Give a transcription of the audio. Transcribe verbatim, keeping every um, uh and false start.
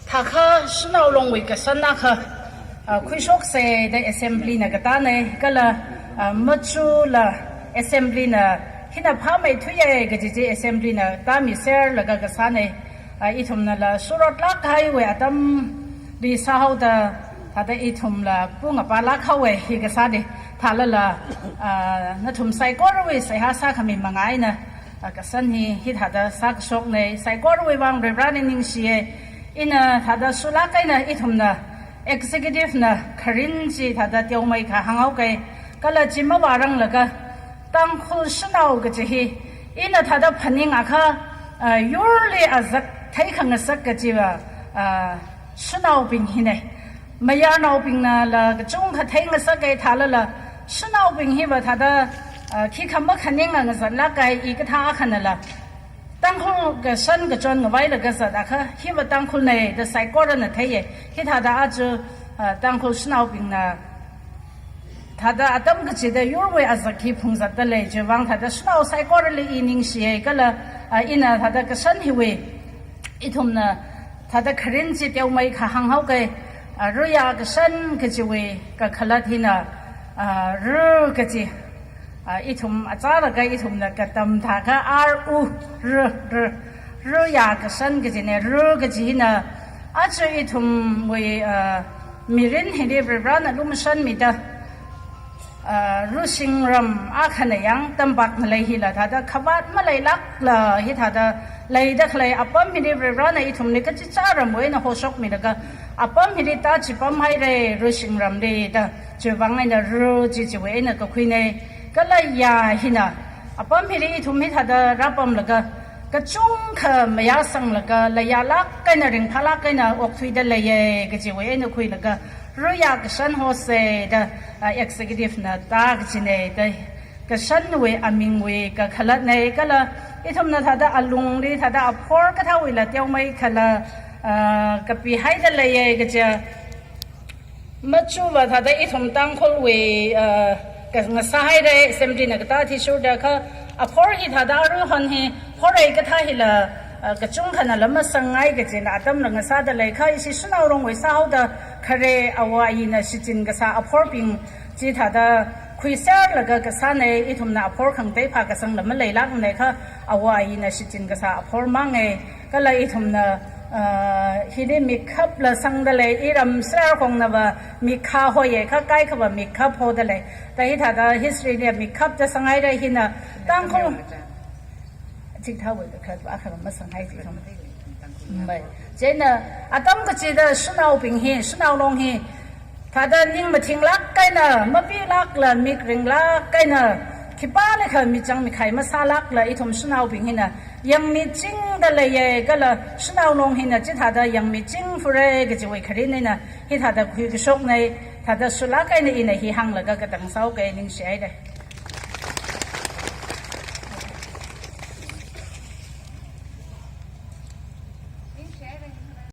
Thākha Shanao Longwui kashan akha, ah, khuishoksa da assembly na katāna, kala, ah, machula assembly na hina phāmeithuiya kaji chi assembly na tāmiserlaga kasāna. Ah, ithumnala shurotlāk kahaiwui atamli sāhaoda, thāda ithumla pung apālāk haowa hi kasāli. Thālala, ah, nathum saikorawui seihā sākhami manga eina, ah, kashan hi, hithāda sākashokna. Saikorawui vang Varivarali ningshiya. Ina thāda shulāk eina ithumna, executive na kharin chi thāda teomeikha hānghaoka. Kala chi mavāranglaga, Tangkhul shanao kaji hi, ina thāda phaningakha, ah, yurli azak theikhangasak kajiva, ah, shanaobing hina. Mayarnaobingnala kachungkha theingasaka thālala, shanaobing hiva thāda, ah, khikha makhaninga ngazanlāka, i kathā akhanala Tangkhul kashan kachon ngavailaga zatakha, hiva Tangkhulna da saikorana theiya. Hithāda aja, ah, Tangkhul shanaobingna thāda atam kachida yurwui azak hi phungzatda lei, chiwui vang thāda shanao saikorali i ningshiya, kala, ah, ina thāda kashan hiwui, ithumna thāda kharin chi teomeikha hānghaoka. Ah, Ruya kashan kajiwui kakhalat hina, ah, Ru kaji, ah, ithum achālaga ithumna katam thākha R U, Ru, Ru, Ruya kashan kajina. Ru kaji hina, aja ithumwui, ah, mirin hili Varivarana lumashanmida, ah, Ru shingram akhana yang tampak ngalei hila thāda khavāt maleilākla, hithāda leida khalei apam hili Varivarana ithumli kachichā ramwui eina hoshokmilaga, apam hili tāchipamhaira, Ru shingramli da, chiwui vang eina Ru chi chiwui eina kakhuina. Kala Ya hina, apam hili ithum hithāda rāpamlaga, kachungkha mayāsanglaga, layālāk eina, ringphālāk eina okthuida leiya kajiwui eina khuilaga, Ruya kashan hosa da, ah, executive na tā kajina da, kashanwui amingwui kakhalatna. Kala ithumna thāda alungli thāda aphor kathāwuila teomeikhala, ah, kapihaida leiya kaja, machuva thāda ithum Tangkhulwui, ah, ka ngasāhaira, assembly na katā athishurda kha, aphor hi thāda aruihon hi, phorei kathā hila, ah, kachungkhanala masangngai kajina atamla ngasāda lei. Kha ishi Shanao Longwui sāhaoda khare ava ayina shichin kasā aphorbing chi thāda khuiserlaga kasāna. Ithumna aphor khangatei phākasangla maleilākmana kha, ava ayina shichin kasā aphor manga. Kala ithumna, ah, hili mikhapla sangda lei, iram sar khongnava mikha hoya kha, kaikhava mikhap hoda lei. Da hithāda history li mikhap da sanghaira. Hina Tangkhul, chithāwui kakhalat akha masanghai chi khang. Mai. Chieina atam kachida shanaobing hi, Shanao Long hi, thāda ning mathinglāk eina, mapilākla, mik ringlāk eina, khipālikha michang mikhai masālākla, ithum shanaobing hina yangmichingda leiya, kala Shanao Long hina chithāda yangmiching phura kajiwui kharin eina hithāda khuikashokna. Thāda shulāk eina ina hi hānglaga katang sāhaoka, ningshihaira.